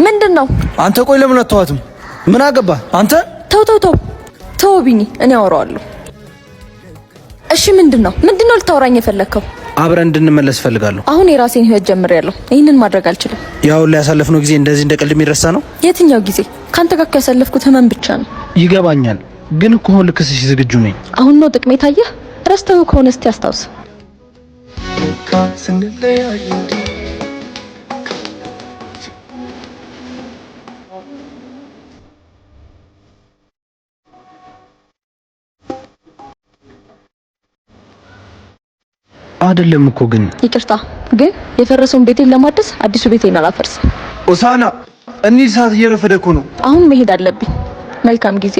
ምንድን ነው? አንተ ቆይ ለምን አተዋትም? ምን አገባ አንተ? ተው ተው ተው ተው ቢኒ፣ እኔ አወራዋለሁ። እሺ ምንድን ነው ምንድን ነው ልታወራኝ የፈለግከው? አብረን እንድንመለስ እፈልጋለሁ። አሁን የራሴን ህይወት ጀምሬያለሁ። ይህንን ማድረግ አልችልም። ያው ላይ ያሳለፍነው ጊዜ እንደዚህ እንደ ቀልድ የሚረሳ ነው? የትኛው ጊዜ? ከአንተ ጋር እኮ ያሳለፍኩት ህመም ብቻ ነው። ይገባኛል፣ ግን እኮ አሁን ልክስሽ ዝግጁ ነኝ። አሁን ነው ጥቅሜ ታየህ? ረስተው ከሆነ እስቲ አስታውስ። አይደለም እኮ ግን ይቅርታ፣ ግን የፈረሰውን ቤቴን ለማደስ አዲሱ ቤቴን አላፈርስም። ኦሳና እንሂድ፣ ሰዓት እየረፈደ እኮ ነው። አሁን መሄድ አለብኝ። መልካም ጊዜ።